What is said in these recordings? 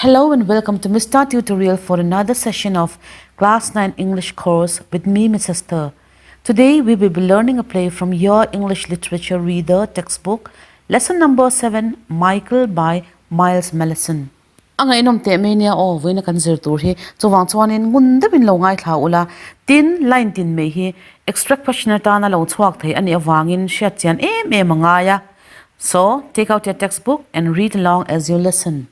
Hello and welcome to Mr. Tutorial for another session of Class 9 English course with me, Mrs. Thur. Today we will be learning a play from your English Literature Reader textbook, lesson number 7, Michael by Miles Malleson. A ngaihnawm teh mai nia aw, vawiina kan zir tur hi chuvang chuanin ngun deuhin lo ngaithla ula, tin line tin mai hi extract question atana lo chhuak thei a nih avangin hriat chian em em a ngai a. So, take out your textbook and read along as you listen.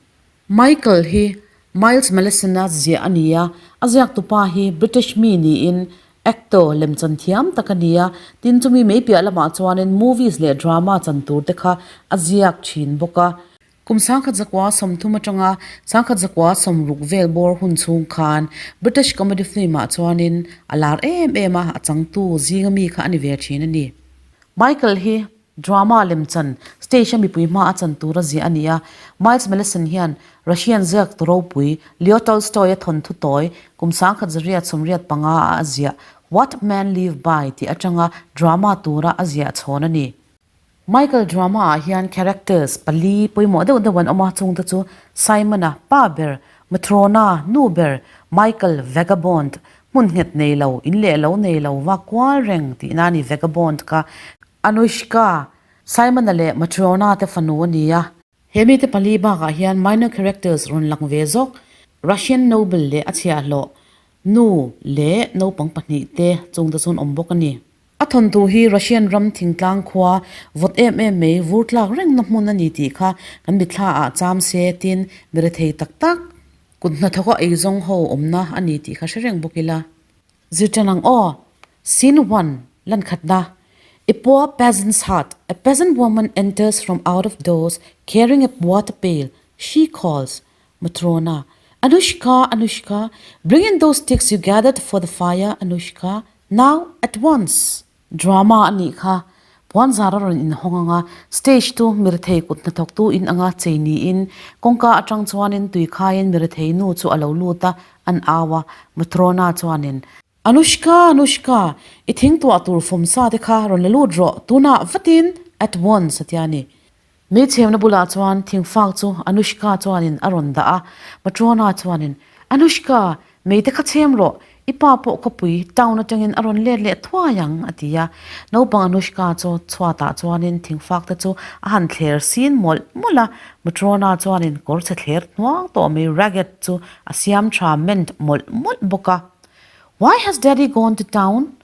Michael hi Miles Malleson-a ziah a ni a, a ziaktupa hi British mi niin actor, lemchan thiam tak a ni a, tin chumi mai piah lamah chuanin movies leh drama chan tur te kha a ziak thin bawk a. Kum sangkhat zakua 30 atanga sangkhat zakua 60 vel bawr hun chhung khan British comedy film ah chuanin a lar em em a, a changtu zinga mi kha a ni ve thin a ni. Michael hi Drama lemchan, stage a mipui hma a chan tur a ziah a ni a. Miles Malleson hian Russian ziak tu ropui Leo Tolstoy a thawnthu tawi kum 1975 a a ziah What Men Live By tih atanga drama tura a ziah chhawn a ni. Michael drama ah hian characters pali pawimawh deuh deuh an awm a, chungte chu Simon-a, pa ber, Matrona, nu ber, Michael, vagabond, hmun nghet nei lo, in leh lo nei lo va kual reng tihna a ni vagabond kha. Anushka, Simon-a leh Matryona te fanu a ni a. He mite pali bakah hian minor characters rawn lang ve zawk, Russian noble leh a chhiahhlawh, nu leh naupang pahnih te chungte chuan awm bawk a ni. A thawnthu hi Russian ram thingtlang khua vawt em em mai vur tlak rengna hmun a ni tih kha kan mitthla ah cham se tin mi rethei tak tak kut hnathawka eizawng ho awmna a ni tih kha hre reng bawk ila. Zirṭan ang aw, Scene one, lan khatna, A poor peasant's hut, a peasant woman enters from out of doors carrying a water pail, she calls, Matrona, Anushka, Anushka, bring in those sticks you gathered for the fire, Anushka, now, at once! Drama a nih kha, puanzar a rawn inhawng ang a, stage chu mirethei kut hnathawktu in anga chei niin kawngka atang chuanin tui khaiin mirethei nu chu a lo lut a, an au a, Matrona chuanin, Anushka, Anushka, i thing tuah tur fawm sa te kha rawn la lut rawh, tunah vatin, at once a tia ni. Hmeichhemna bulah chuan thingfak chu Anushka chuanin a rawn dah a, Matrona chuanin, Anushka, meite kha chhem rawh, i pa pawh khawpui town atangin a rawn let leh thuai ang, a ti a. Naupang Anushka chu chhuatah chuanin thingfak te chu a han thler sin mawlh mawlh a, Matrona chuanin kawr chhe thler hnuang tawh mai ragged chu a siam tha ment mawlh mawlh bawk a. Why has daddy gone to town?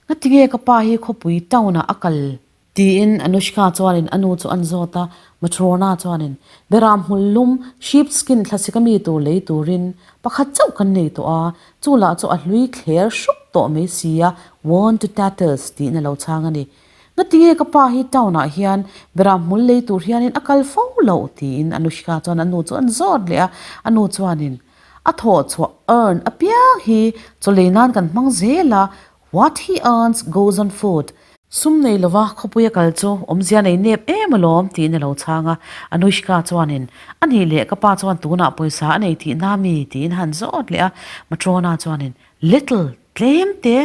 Ngatinge ka pa hi khawpui town ah a kal? Tiin Anushka chuanin a nu chu an zawt a, Matrona chuanin, Beram hmul lum, sheep skin thlasik a mi tur lei turin pakhat chauh kan nei tawh a, chu lah chu a hlui thler hrup tawh mai si a, worn to tatters tiin a lo chhang a ni. Ngatinge ka pa hi town ah hian beram hmul lei tur hianin a kal fo loh? tiin Anushka chuan a nu chu an zawt leh a, a nu chuanin, A thawh chhuah earn apiang hi chaw lei nan kan hmang zel a, What he earns goes on food. Sum nei lova khawpui a kal chu awmzia nei nep em alawm tiin a lo chhang a. Anushka chuanin, A nih leh ka pa chuan tunah pawisa a nei tih na mi? tiin a han zawt leh a. Matrona chuanin, Little, tlem te,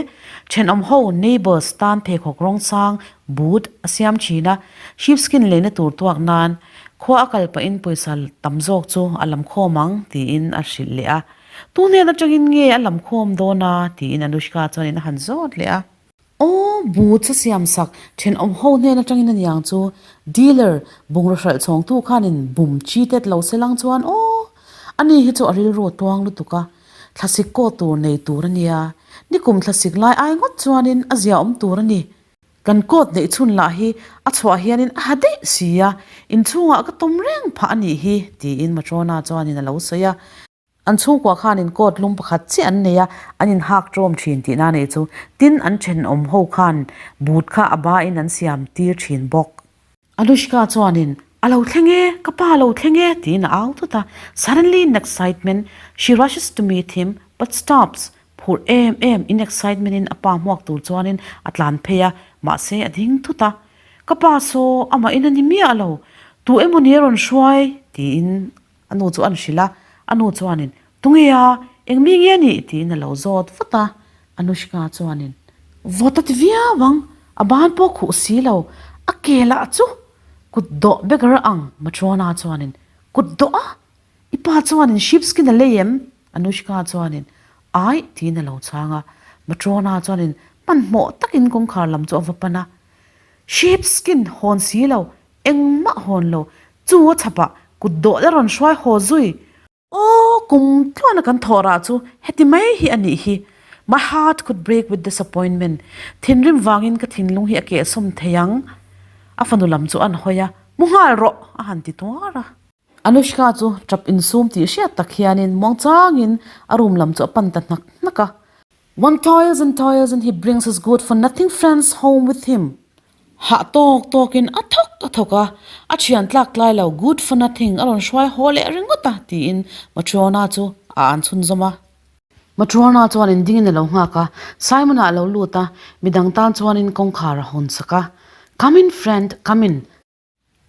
thenawm ho, neighbours, tan pheikhawk rawng sang, boot, a siam thin a, sheepskin leina tur tuak nan khua a kal pahin pawisa tam zawk chu a lam khawm ang tiin a hrilh leh a. Tu hnen atangin nge a lam khawm dawn a? tiin Anushka chuanin a han zawt leh a. Aw, boots a siam sak, thenawm ho hnen atangin a niang chu. Dealer, bungraw hralh chhawngtu khanin bum cheated lo se lang chuan aw, ani hi chu a rilru a tuang lutuk a, thlasik kaw tur nei tur a nia, nikum thlasik lai ai ngawt chuanin a zia awm tur a ni. Kan coat neih chhun lah hi a chhuah hianin a ha daih si a, inchhungah ka tawm reng phah a nih hi, tiin Matrona chuanin a lo sawi a. An chhungkua khanin coat lum pakhat chiah an nei a, an inhak ṭawm ṭhin tihna a nih chu. Tin, an ṭhenawm ho khan boot kha a bain an siam tir ṭhin bawk. Anushka chuanin, A lo thleng e, ka pa a lo thleng e, tiin a au thut a. Suddenly in excitement, she rushes to meet him but stops. Phur em em in excitement in a pa hmuak tur chuanin a tlan phei a, mahse a ding thut a. Ka pa saw, amah in a ni miah lo, tu emaw ni a rawn hruai? tiin a nu chu a hrilh a. A nu chuanin, Tunge a, eng mi nge nih? tiin a lo zawt vat a. Anushka chuanin, Vawt a ti viau ang, a ban pawh khuh si lo, a ke lah chu kut dawh beggar ang Matrona chuanin, Kut dawh a? pa chuanin sheepskin a lei em? Anushka chuanin, Aih, tiin a lo chhang a. Matrona chuanin hmanhmawh takin kawngkhar lam chu a va pan a. Sheepskin hawn si lo, engmah hawn lo, chu a chhapah kut dawh la rawn hruai haw zui. Aw, kum tluana kan thawh rah chu heti mai hi a nih hi. My heart could break with disappointment. Thinrim vangin ka thinlung hi a kehsawm thei ang. A fanu lam chu an hawi a, Mu nghal rawh! a han ti tuar a. Anushka chu tap insum tih hriat tak hianin muangchangin a room lam chu a pan ta hnak hnak a. One toils and toils and he brings his good for nothing friends home with him. Hah tawk tawkin a thawk a thawk a, a thian tlak tlai lo good for nothing a rawn hruai haw leh ringawt a tiin Matryona chu a an chhunzawm a. Matryona chuanin dingin a lo nghak a, Simon-a a lo lut a, midang tan chuanin kawngkhar a hawn sak a. Come in friend, come in.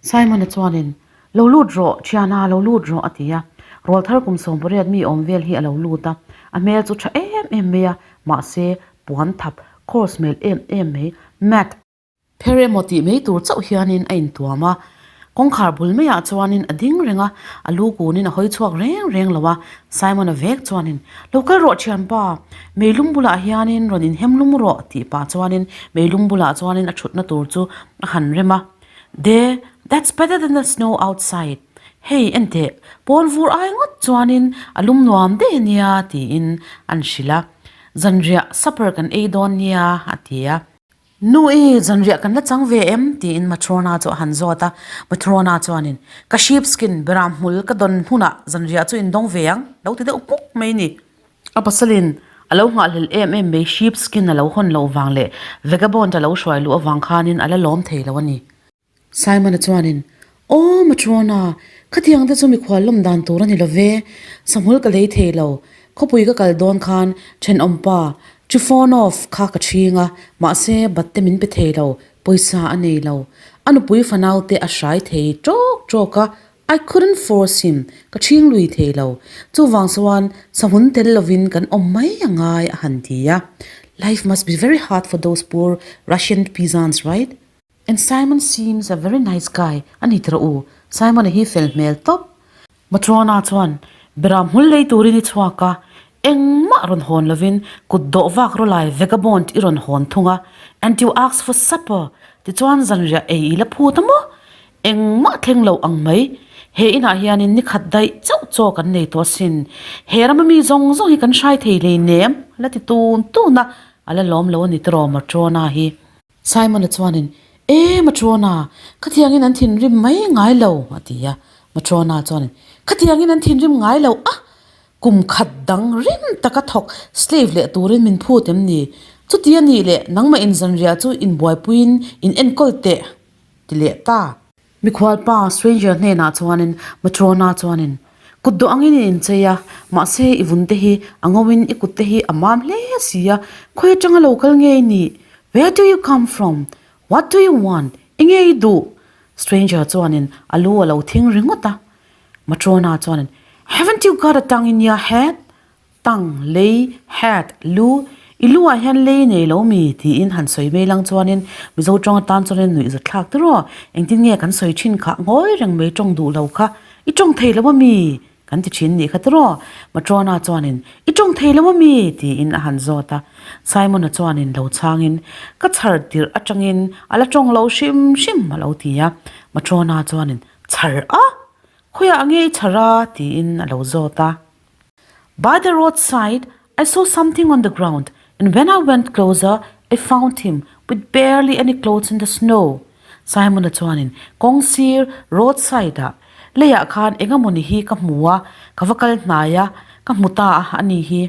Simon-a chuanin, Lo lut rawh, thiana, lo lut rawh, a ti a. Rawlthar kum 80 mi awm vel hi a lo lut a. A hmel chu tha em em mai a, mahse, puan thap, course hmel em em mai, mat, pher emaw tih mai tur chauh hianin a intuam a. Kawngkhar bul maiah chuanin a ding reng a, a lu kunin a hawi chhuak reng reng lo a. Simon-a vek chuanin, Lo kal rawh thianpa, meilum bulah hianin rawn inhem lum rawh, tih pah chuanin meilum bulah chuanin a thutna tur chu a han rem a. There, that's better than the snow outside. Hei, enteh, pawn vur ai ngawt chuanin a lum nuam daih a nia, tiin an hrilh a. Zanriah supper kan ei dawn nia, a ti a. Nu i, zanriah kan la chang ve em? tiin Matrona chu a han zawt a. Matrona chuanin, Ka sheepskin, beram hmul ka dawn hunah zanriah chu in dawng ve ang, lo ti deuh hmuk mai ni. A pasalin a lo nghahhlelh em em mai, sheepskin a lo hawn loh vang leh vagabond a lo hruai luh avang khanin a la lawm thei lo a ni. Simon-a chuanin, Aw, Matrona, khatiang te chu mikhual lawm dan tur a ni lo ve, sahmul ka lei thei lo, khawpui ka kal dawn khan thenawmpa Trifonov kha ka chhing a, mahse batte min pe thei lo, pawisa a nei lo. A nupui fanaute a hrai thei ṭawk ṭawk a, I couldn't force him, ka chhing lui thei lo. Chuvang chuan sahun tel lovin kan awm mai a ngai a han ti a. Life must be very hard for those poor Russian peasants, right? And Simon seems a very nice guy, a ni tawh u. Simon-a hi fel hmel tawp. Matrona chuan Beram hmul lei turin i chhuak a, engmah rawn hawn lovin kut dawh vak rawlai vagabond i rawn hawn thung a, and you ask for supper, tichuan zanriah ei i la phut a maw? Engmah thleng lo ang mai. He inah hianin ni khat daih chauh chaw kan nei tawh asin. He rama mi zawng zawng hi kan hrai thei lei nem, a la ti tun tun a, a la lawm lo a ni tiraw Matrona hi. Simon-a chuanin, E Matrona, khatiangin an thinrim mai ngai lo, a ti a. Matrona chuanin, Khatiangin an thinrim ngai lo a, kum khat dang rim taka thawk slave leh turin min phut em ni? Chuti a nih leh nangmah inzanriah chu inbuaipuiin in enkawl teh. Ti leh ta. Mikhualpa stranger hnenah chuanin Matrona chuanin, Kut dawh angin i inchei a, mahse i vun te hi a ngoin i kut te hi a mam hle si a, khawi atanga lo kal nge i nih? Where do you come from? What do you want? Enge i duh? Stranger chuanin a lu a lo thing ringawt a. Matrona chuanin, Haven't you got a tongue in your head? Tang, lei, hat, lu, i lu ah hian lei nei lo mi? tiin han sawi mai lang chuanin Mizo tawng atan chuanin nuih zat thlak tiraw? Engtin nge kan sawi thin kha ngawi reng mai tawng duh lo kha i tawng thei lo a mi? kan ti thin nih kha tiraw? Matrona chuanin i tawng thei lo a mi? tiin a han zawt a. Simon-a chuanin lo chhangin ka chhar tirh atangin a la tawng lo hrim hrim a lo ti a. Matrona chuanin chhar a? Khawiah nge i chhar a? tiin a lo zawt a. By the roadside, I saw something on the ground and when I went closer, I found him with barely any clothes in the snow. Simon-a chuanin kawng sir, roadside-ah, leiah khan eng emawni hi ka hmu a, ka va kal hnai a, ka hmu ta a a ni hi.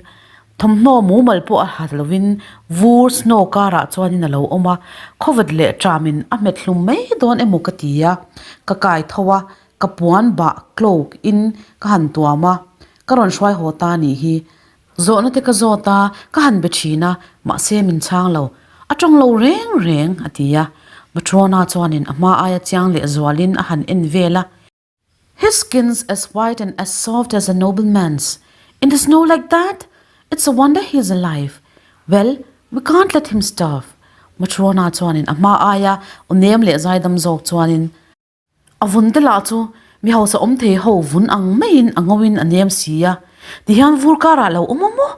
Thawmhnaw mumal pawh a ha lovin vur, snow, karah chuanin a lo awm a, khawvet leh ṭamin a hmet hlum mai dawn emaw ka ti a, ka kai tho a, Ka puan bah, cloak, in ka han tuam a, ka rawn hruai haw ta nih hi. Zawhna te ka zawt a, ka han be thin a, mahse min chhang lo. A tawng lo reng reng, a ti a. Matrona chuanin a hma aia chiang leh zualin a han en vel a. His skin's as white and as soft as a nobleman's. In the snow like that? It's a wonder he is alive. Well, we can't let him starve. Matrona chuanin a hma aia aw nem leh zaidam zawk chuanin. A vun te lah chu Mi hausa awm thei ho vun ang maiin a ngoin a nem si a, tihian vur karah lo awm a maw?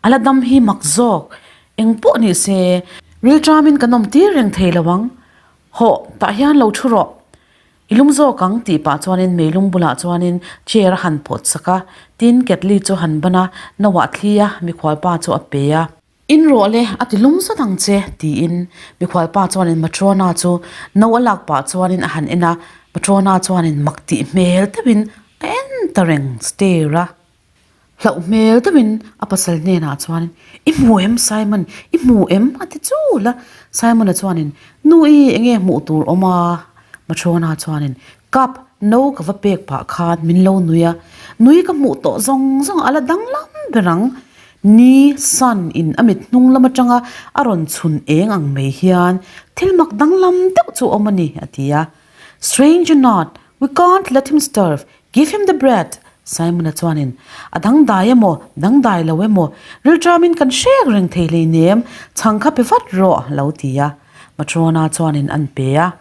A la dam hi mak zawk. Eng pawh ni se, rilṭamin kan awm tir reng thei lo ang. Hawh, tah hian lo ṭhu rawh. I lum zawk ang tih pah chuanin meilung bulah chuanin chair a han pawt sak a, tin ketli chu han ban a, no ah thli a, mikhualpa chu a pe a. In rawh le, a ti lum zat ang che, tiin mikhualpa chuanin Matrona chu no a lak pah chuanin a han en a, Matrona chuanin mak tih hmel deuhin a en ta reng stare a. Hlauh hmel deuhin a pasal hnenah chuanin, I hmu em Simon, i hmu em? a ti chul a. Simon-a chuanin, Nu i, enge hmuh tur awm a? Matrona chuanin, Cup, no ka va pek pah khan min lo nui a, nui ka hmuh tawh zawng zawng a la danglam ber ang. Ni, sun, in a mit hnung lam atanga a rawn chhun eng ang mai hian thil mak danglam deuh chu awm a ni, a ti a. Strange or not, we can't let him starve, give him the bread! Simon-a chuanin, A dangdai emaw, dangdai lo emaw, rilṭamin kan hrek reng thei hleinem, chhang kha pe vat rawh, a lo ti a. Matrona chuanin an pe a.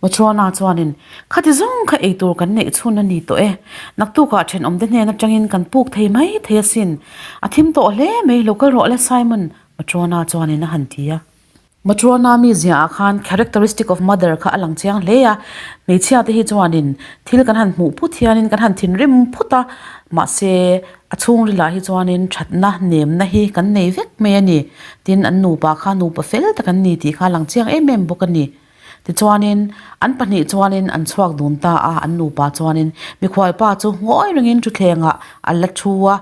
Matrona chuanin, Khati zawng kha eitur kan neih chhun a ni tawh e, naktukah ṭhenawmte hnen aṭangin kan puk thei mai thei asin. A thim tawh hle mai, lo kal rawh le Simon, Matrona chuanin a han ti a. Matrona mizia ah khan characteristic of mother kha a lang chiang hle a, hmeichhia te hi chuanin thil kan han hmuh phut hianin kan han thinrim phut a, mahse a chhungril ah hi chuanin thatna nemna hi kan nei vek mai a ni. Tin, an nupa kha nupa fel tak an ni tih kha a lang chiang em em bawk a ni. Tichuanin an pahnih chuanin an chhuak dun ta a, an nupa chuanin mikhualpa chu ngawi rengin thutthlengah a la thu a,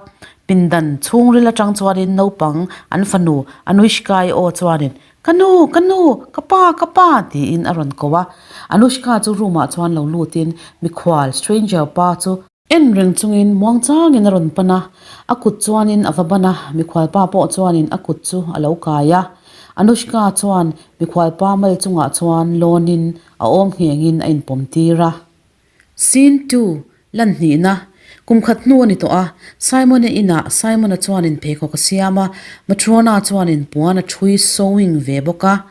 pindan chhungril atang chuanin naupang an fanu Anushka-i aw chuanin Ka nu, ka nu, ka pa, ka pa tiin a rawn ko a. Anushka chu room ah chuan lo lutin mikhual, stranger, pa chu en reng chungin muangchangin a rawn pan a, a kut chuanin a va ban a, mikhualpa pawh chuanin a kut chu a lo kai a. Anushka chuan mikhualpa mal chungah chuan lawnin a awm nghengin a inpawm tir a. Scene ii, Lan hnihna, Kum khat hnu a ni tawh a, Simon-a inah Simon-a chuanin pheikhawk a siam a, Matrona chuanin puan a ṭhui sewing ve bawk a.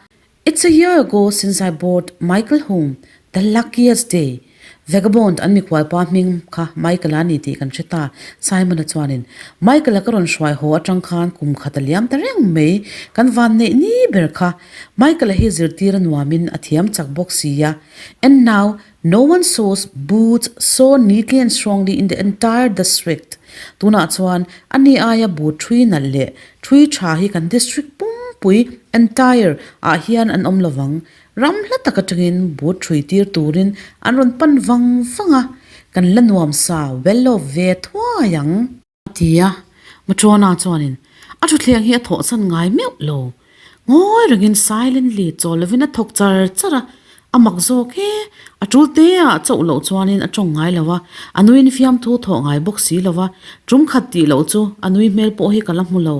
It's a year ago since I brought Michael home, the luckiest day. Vagabond an mikhualpa hming kha Michael-a ni tih kan hre ta, Simon-a chuanin. Michael-a ka rawn hruai haw atang khan kum khat a liam ta reng mai, kan van neih ni ber kha. Michael-a hi zirtir a nuamin a thiam chak bawk si a. And now, no one sews boots so neatly and strongly in the entire district. Tunah chuan ani aia boot ṭhui nalh leh ṭhui ṭha hi kan district pumpui, entire, ah hian an awm lovang. Ram hla tak aṭangin boot ṭhui tir turin an rawn pan vang vang a, kan la nuam sa well off ve thuai ang. A ti a, Matrona chuanin a thutthleng hi a thawhsan ngai meuh lo. Ngawi rengin silently chawl lovin a thawk char char a, a mak zawk e, a tul te ah chauh loh chuanin a tawng ngai lo a, a nuin fiamthu thawh ngai bawk si lo va, tum khat tih loh chu a nui hmel pawh hi ka la hmu lo.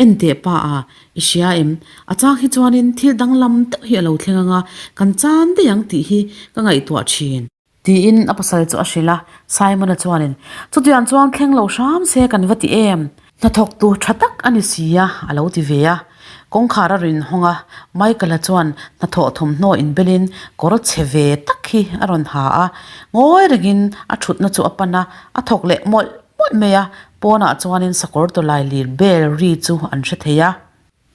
Enteh pa a, i hria em? A chang hi chuanin thil danglam deuh hi a lo thleng ang a, kan chan daih ang tih hi ka ngaihtuah thin. Tiin a pasal chu a hrilh a, Simon-a chuanin, Chutiang chuan thleng lo hram se kan va ti em? Hnathawktu tha tak a ni si a, a lo ti ve a. Kawngkhar a rin hawng a, Michael-a chuan hnathawh thawmhnaw inbelin kawr chhe ve tak hi a rawn ha a, ngawi rengin a thutna chu a pan a, a thawk leh mawlh mawlh mai a, pawnah chuanin sakawr tawlai lir bel ri chu an hre thei a.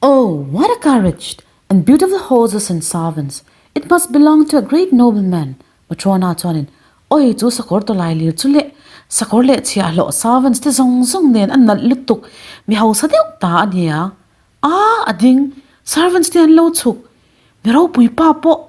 Oh, what a carriage! And beautiful horses and servants! It must belong to a great nobleman! Matrona chuanin, Oi, chu sakawr tawlai lir chu leh, sakawr leh chhiahhlawh servants te zawng zawng nen a nalh lutuk, mi hausa deuh ta a nia. Ah, a ding, servants te an lo chhuk, mi ropui pa pawh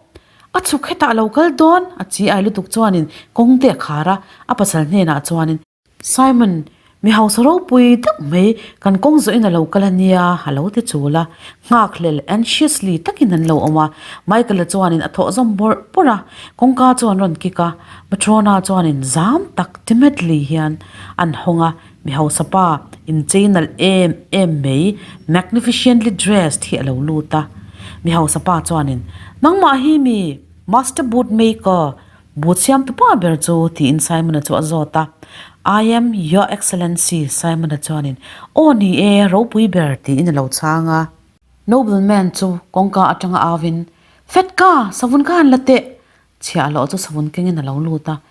a chhuk hetah a lo kal dawn, a chi ai lutuk chuanin kawng te a khar a, a pasal hnenah chuanin, Simon, mi hausa ropui deuh mai, kan kawng zawhin a lo kal a nia, a lo ti chul a. Nghakhlel, anxiously, takin an lo awm a. Michael-a chuanin a thawh zawm bawrh bawrh a, kawngka chu an rawn kik a. Matrona chuanin zam tak, timidly, hian an hawng a, mi hausa pa, inchei nalh em em mai, magnificently dressed, hi a lo lut a. Mi hausa pa chuanin, Nangmah hi mi, master bootmaker, Boot siamtu pa ber chu tiin Simon-a chu a zawt a, I am your excellency Simon-a chuanin Aw ni e, ropui ber tiin a lo chhang a. Nobleman chu kawngka atanga auvin, Fetka, savun kha han la teh! Chhiahhlawh chu savun kengin a lo lut a.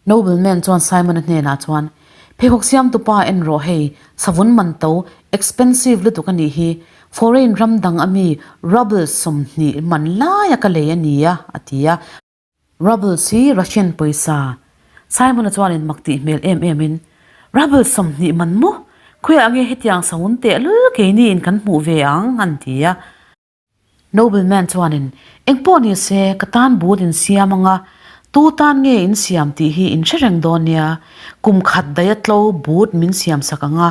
Nobleman chuan Simon-a hnenah chuan, Pheikhawk siamtupa en rawh hei, savun man to, expensive lutuk a nih hi, foreign ram dang ami rubles 20 man laia ka lei a ni a, a ti a. Rubles hi Russian pawisa. Simon-a chuanin mak tih hmel em emin, Rubles 20 man maw? Khawiah nge hetiang savun tehlul keiniin kan hmuh ve ang? an ti a. Nobleman chuanin, Engpawh ni se, ka tan but in siam anga, tu tan nge in siam tih hi in hre reng dawn nia. Kum khat daih a tlo but min siam sak anga,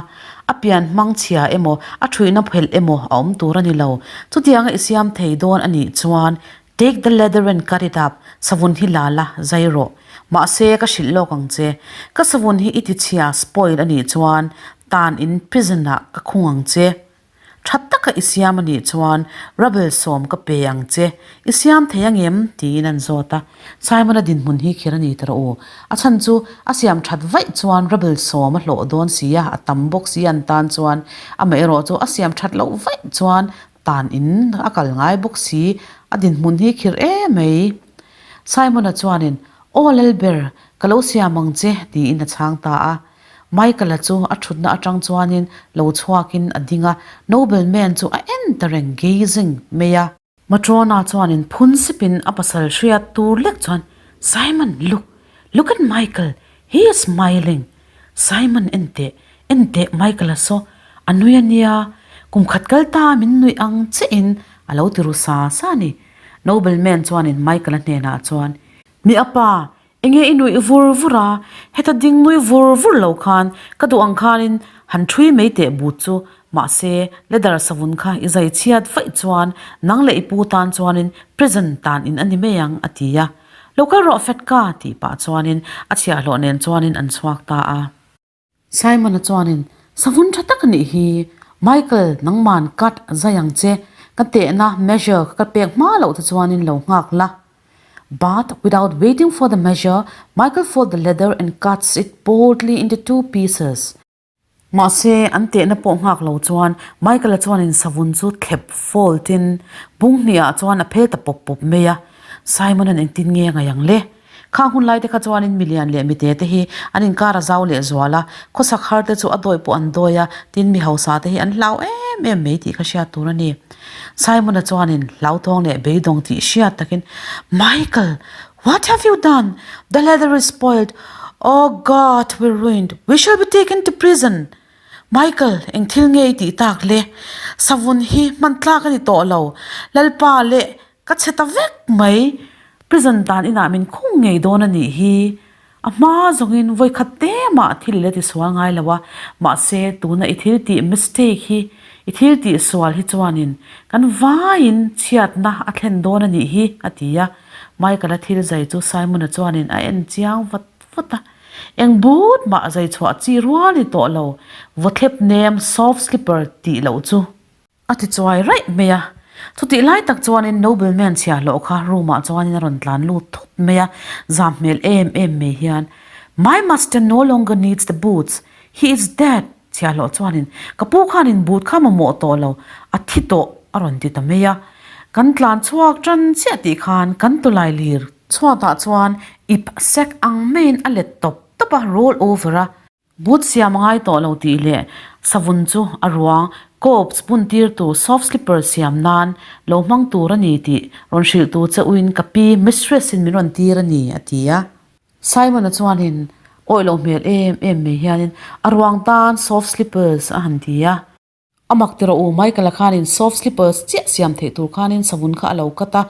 a pian hmang chhia emaw, a thuihna phelh emaw a awm tur a ni lo. Chutianga i siam thei dawn a nih chuan, Take the leather and cut it up, savun hi la la, zai rawh. Mahse, ka hrilh lawk ang che. Ka savun hi i ti chhia, spoil, a nih chuan, tan in prison ah ka khung ang che. Tha taka i siam a nih chuan Rabel sawm ka pe ang che, i siam thei ang em? tiin an zawt a. Simon-a dinhmun hi kher a ni ta rawh u. A chhan chu a siam that vaih chuan Rabel sawm a hlawh dawn si a, a tam bawk si an tan chuan. Amaherawh chu a siam that loh vaih chuan tan in a kal ngai bawk si, a dinhmun hi khir em mai. Simon-a chuanin, Aw Lalber, ka lo siam ang che, tiin a chhang ta a. Michael-a chu a thutna atang chuanin lo chhuakin a ding a, Nobleman chu a en ta reng gazing mai a. Matrona chuanin phun sipin a pasal hriat tur lek chuan, Simon, look, look at Michael, he is smiling. Simon, en teh, en teh Michael-a saw, a nui a nia, kum khat kal ta min nuih ang chiahin a lo ti ru sa sa a ni. Nobleman chuanin Michael-a hnenah chuan, Mi a pa, Enge i nuih vur vur a, heta ding nui vur vur lo khan ka duh ang khanin han ṭhui mai teh but chu, mahse leather savun kha i zai chhiat vaih chuan nang leh i pu tan chuanin prison tan in a ni mai ang a ti a. Lo kal rawh Fetka tih pah chuanin a chhiahhlawh nen chuanin an chhuak ta a. Simon-a chuanin, Savun tha tak a nih hi, Michael, nangman cut zai ang che, ka tehna, measure, ka pek hma loh te chuanin lo nghak la. But without waiting for the measure, Michael fold the leather and cuts it boldly into two pieces. Mahse, an tehna pawh nghak lo chuan Michael-a chuanin savun chu thlep, fold, in bung hnihah chuan a phel ta pawp pawp mai a. Simon-a'n engtin nge a ngaih ang le? Khang hun laite kha chuanin milian leh mite te hi an inkar a zau leh zual a, khawsak har te chu a dawi pawh an dawi a, tin mi hausa te hi an hlau em em mai tih kha hriat tur a ni. Simon-a chuanin hlauthawng leh beidawng tih hriat takin, Michael, what have you done? The leather is spoiled. Oh God, we're ruined. We shall be taken to prison. Michael, eng thil nge i tih tak le? Savun hi hman tlak a ni tawh lo. Lalpa leh Ka chhe ta vek mai, prison dan inah min khung ngei dawn a nih hi. A hma zawngin vawikhat te mah thil i la ti sual ngai lo a, mahse tuna i thil tih mistake hi, i thil tih sual hi chuanin kan vaiin chhiatna a thlen dawn a nih hi, a ti a. Michael-a thil zai chu Simon-a chuanin a en chiang vat vat a. Eng but mah zai chhuah chi rual ni tawh lo, vawthlep nem soft slipper tih loh chu. A ti chuai raih mai a. Chutih lai tak chuanin Nobleman chhiahhlawh kha room-ah chuanin a rawn tlan lut thut mai a, zam hmel em em mai hian, My master no longer needs the boots, he is dead, chhiahhlawh chuanin, Ka pu khanin boot kha mamawh tawh lo, a thi tawh, a rawn ti ta mai a. Kan tlan chhuak tan chiah tih khan kan tawlai lir chhuatah chuan ip sek ang maiin a let tawp tawp a, roll over a. Boot siam a ngai tawh lo tih leh savun chu a ruang corpse bun tirtu soft slipper siam nan lo hmang tur a ni tih rawn hrilh tu che uin ka pi mistress in min rawn tir a ni a ti a. Simon-a chuanin awih loh hmel em em mai hianin a ruang tan soft slippers a han ti a. A mak ti rawh u, Michael-a khanin soft slippers chiah siam theih tur khanin savun kha a lo cut a,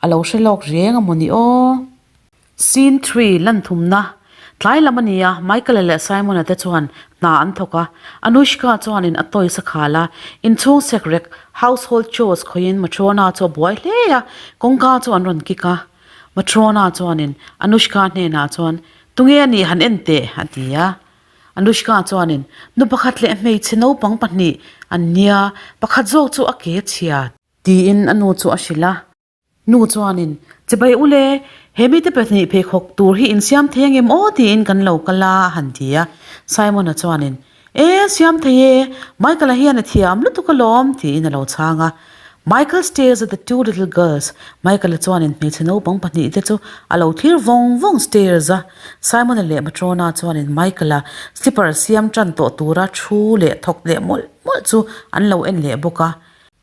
a lo hre lawk reng a maw ni aw. Scene Three, Lanthumna, Tlai lam a ni a, Michael-a leh Simon-a te chuan hna an thawk a, Anushka chuanin a toys a khal a, inchhung sekrek, household chores, khawiin Matrona chu a buai hle a, kawngka chu an rawn kick a. Matrona chuanin Anushka hnenah chuan, Tunge a nih han en teh? a ti a. Anushka chuanin, Nu pakhat leh hmeichhe naupang pahnih an nia, pakhat zawk chu a ke chhia. Tiin a nu chu a hrilh a. Nu chuanin, Chibai ule, he mite pahnih pheikhawk tur hi in siam thei angem aw tiin kan lo kal a, a han ti a. Simon-a chuanin, E, siam thei e, Michael-a hian a thiam lutuk alawm, tiin a lo chhang a. Michael stares at the two little girls, Michael-a chuanin hmeichhe naupang pahnihte chu a lo thlir vawng vawng stairs a. Simon-a leh Matrona chuanin Michael-a slipper siam tan tawh tura thu leh thawk leh mawlh mawlh chu an lo en leh bawk a.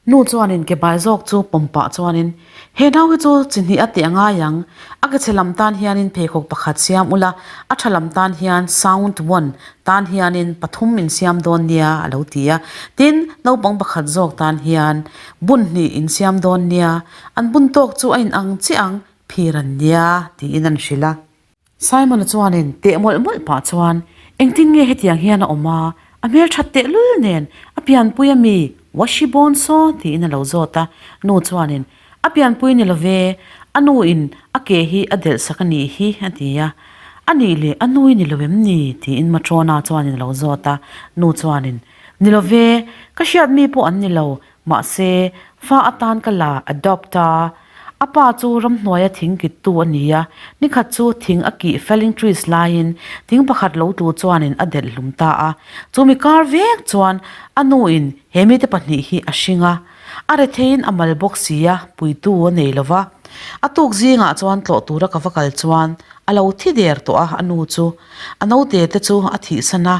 Nu chuanin ke bai zawk chu pawm pah chuanin, He nau hi chu chi hnih a tih a ngai ang. A ke chhe lam tan hianin pheikhawk pakhat siam ula, a tha lam tan hian sound one tan hianin pathum in siam dawn nia a lo ti a. Tin, naupang pakhat zawk tan hian bun hnih in siam dawn nia, an bun tawk chu a inang chiah ang, phir an nia tiin an hrilh a. Simon-a chuanin teh mawlh mawlh pah chuan, Engtin nge hetiang hian a awm a? A hmelthat tehlul nen a pianpui a mi? Was she born so? tiin a lo zawt a. Nu chuanin, A pianpui ni lo ve, a nu in a ke hi a delh sak a nih hi, a ti a. A nih leh a nui ni lo em ni? tiin Matrona chuanin a lo zawt a. Nu chuanin, Ni lo ve, ka hriat mi pawh an ni lo, Mahse, fa atan ka la adopt a, a pa chu ramhnuaia thing kittu a ni a, nikhat chu thing a kih felling trees laiin thing pakhat lo tlu chuanin a delh hlum ta a. Chumi kar vek chuan a nuin he mite pahnih hi a hring a, a retheiin a mal bawk si a, puitu a nei lo va. A tuk zingah chuan tlawh tura ka va kal chuan a lo thi der tawh a, a nu chu a naute te chu a thihsan a,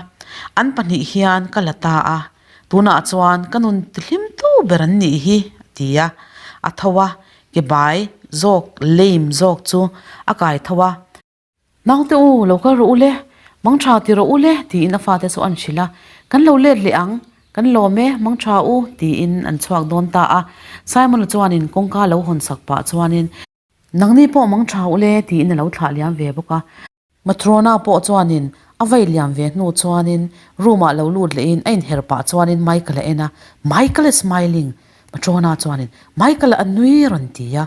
an pahnih hian ka la ta a. Tunah chuan ka nun tihlim tu ber an nih hi, a ti a. A tho a, ke bai zawk, lame zawk chu a kai tho a. Naute u, lo kal rawh u le, mang tha ti rawh u le, tiin a fate chu an hrilh a. Kan lo let leh ang, kan lawm e, mang tha u, tiin an chhuak dawn ta a. Simon-a chuanin kawngka lo hawn sak pah chuanin. Nangni pawh mang tha u le, tiin a lo thlah liam ve bawk a. Matrona pawh chuanin a vai liam ve hnu chuanin room ah lo lut lehin a inher pah chuanin Michael a en a, Michael is smiling! Matrona chuanin Michael a nui rawn ti a.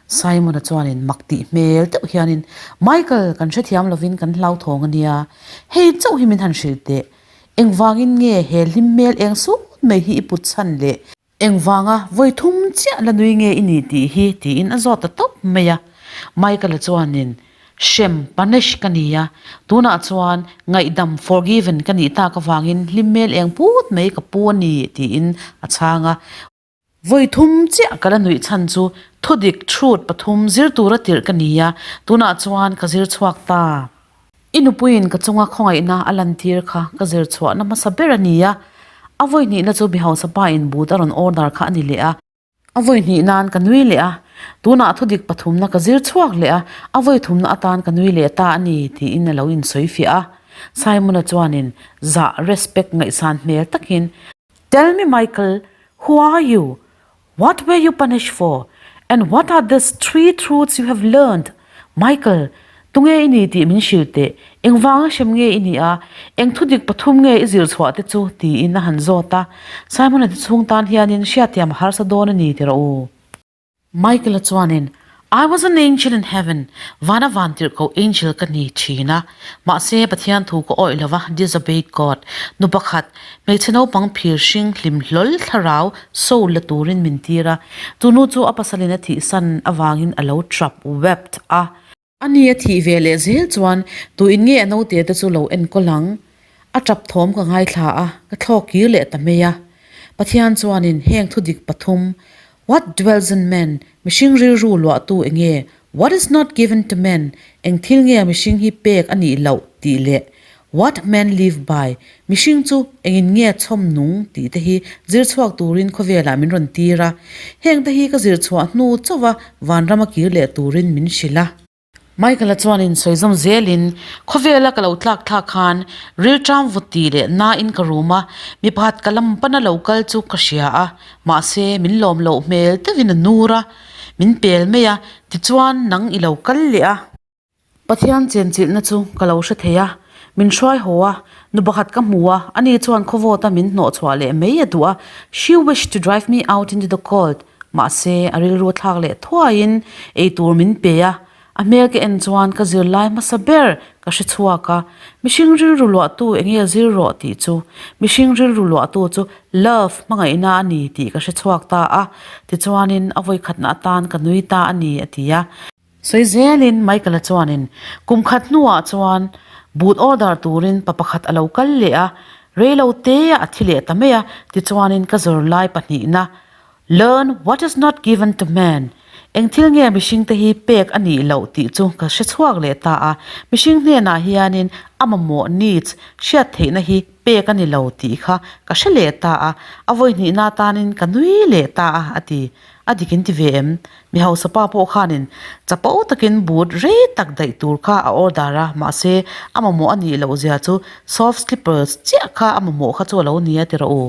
Simon-a chuanin mak tih hmel deuh hianin Michael kan hrethiam lovin kan hlauthawng a nia, hei chauh hi min han hrilh teh, engvangin nge he hlim hmel eng sut mai hi i put chhan le? Engvanga vawi thum chiah la nui nge i nih tih hi tiin a zawt ta tawp mai a. Michael-a chuanin, Hrem, punish, ka ni a, tunah chuan ngaihdam, forgiven, ka nih tak avangin hlim hmel eng put mai ka pu a ni tiin a chhang a. Vawi thum chiah ka la nuih chhan chu thudik, truth, pathum zir tura tirh ka ni a, tunah chuan ka zir chhuak ta. I nupuiin ka chunga khawngaihna a lantir kha ka zir chhuahna hmasa ber a ni a, a vawi hnihna chu mi hausa pa in but a rawn order kha a ni leh a, a vawi hnih nan ka nui leh a, tunah thudik pathumna ka zir chhuak leh a, a vawi thumna atan ka nui leh ta a ni tiin a lo insawi fiah a. Simon-a chuanin zah, respect, ngaihsan hmel takin, Tell me Michael, who are you? What were you punished for? And what are these three truths you have learned? Michael, tunge i ni tih min hrilh teh, engvanga hrem nge i nih a, eng thudik pathum nge i zir chhuah te chu? tiin a han zawt a. Simon-a te chhung tan hianin hriatthiam a harsa dawn a ni ti rawh u. Michael-a chuanin, I was an angel in heaven, vana vantirhkoh angel ka ni thin a, mahse Pathian thu ka awih lova, disobeyed God, nu pakhat, hmeichhe naupang phir hring hlim hlawl thlarau, soul, la turin min tir a, chu nu chu a pasalin a thihsan avangin a lo trap, wept, a. A ni a thih ve leh zel chuan tuin nge a naute te chu lo enkawl ang? A tap thawm ka ngaithla a, ka thlawk kir leh ta mai a. Pathian chuanin heng thu dik pathum, What dwells in man, mihring rilru luahtu enge, What is not given to man, eng thil nge mihring hi pek a nih loh tih leh What men live by, mihring chu engin nge chhawm nung tih te hi zir chhuak turin khawvelah min rawn tir a. Heng te hi ka zir chhuah hnu chauh a vanram a kir leh turin min hrilh a. Michael-a chuanin sawi zawm zelin, Khawvela ka lo tlak thlak khan rilṭam vut tih leh nain ka rum a, mi pakhat ka lam pana lo kal chu ka hria a, mahse min lawm loh hmel deuhin a nur a, min pel mai a, tichuan nang i lo kal leh a. Pathian chenchilhna chu ka lo hre thei a, min hruai haw a, nu pakhat ka hmu a, ani chuan khawvawta min hnawh chhuah leh mai a duh a, she wished to drive me out into the cold, mahse a rilru a thlak leh thuaiin eitur min pe a, a hmel ka en chuan ka zirlai hmasa ber ka hre chhuak a, mihring rilru luahtu enge zir rawh tih chu, mihring rilru luahtu chu love hmangaihna a ni tih ka hre chhuak ta a, tichuanin a vawikhatna atan ka nui ta a ni a ti a. Sawi zelin Michael-a chuanin kum khat hnuah chuan boot order turin pa pakhat a lo kal leh a, rei lo te a thi leh ta mai a, tichuanin ka zawr lai pahnihna Learn what is not given to man, Eng thil nge mihringte hi pek a nih loh tih chu ka hre chhuak leh ta a, mihring hnenah hianin a mamawh, needs, hriat theihna hi pek a ni lo tih kha ka hre leh ta a, a vawi hnihna atanin ka nui leh ta a, a ti. A dik in ti ve em? Mi hausa pa pawh khanin chapo takin boot rei tak daih tur kha a order a, mahse a mamawh a nih loh zia chu soft slippers chiah kha a mamawh kha chu a lo ni a ti rawh u.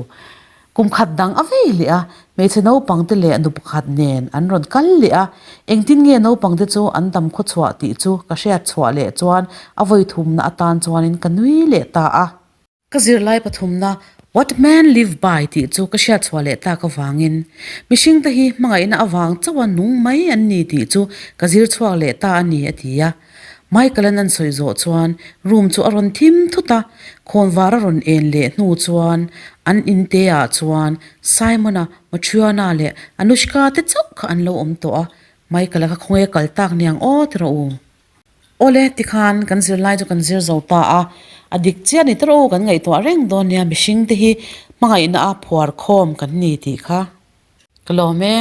Kum khat dang a vei leh a, hmeichhe naupangte leh nu pakhat nen an rawn kal leh a, engtin nge naupangte chu an dam khaw chhuah tih chu ka hriat chhuah leh chuan a vawi thumna atan chuanin ka nui leh ta a. Ka zirlai pathumna What Men Live By tih chu ka hriat chhuah leh tak avangin mihringte hi hmangaihna avang chauha nung mai an ni tih chu ka zir chhuak leh ta a ni a ti a. Michael-a'n an sawi zawh chuan room chu a rawn thim thut a, khawnvar a rawn en leh hnu chuan an inte ah chuan Simon-a, Matryona leh Anushka te chauh kha an lo awm tawh a, Michael-a kha khawnge kal tak niang aw ti rawh u. Awle, tikhan kan zirlai chu kan zir zo ta a, a dik chiah ni ta rawh u kan ngaihtuah reng dawn nia mihring te hi hmangaihna a phuar khawm kan ni tih kha. Ka lawm e.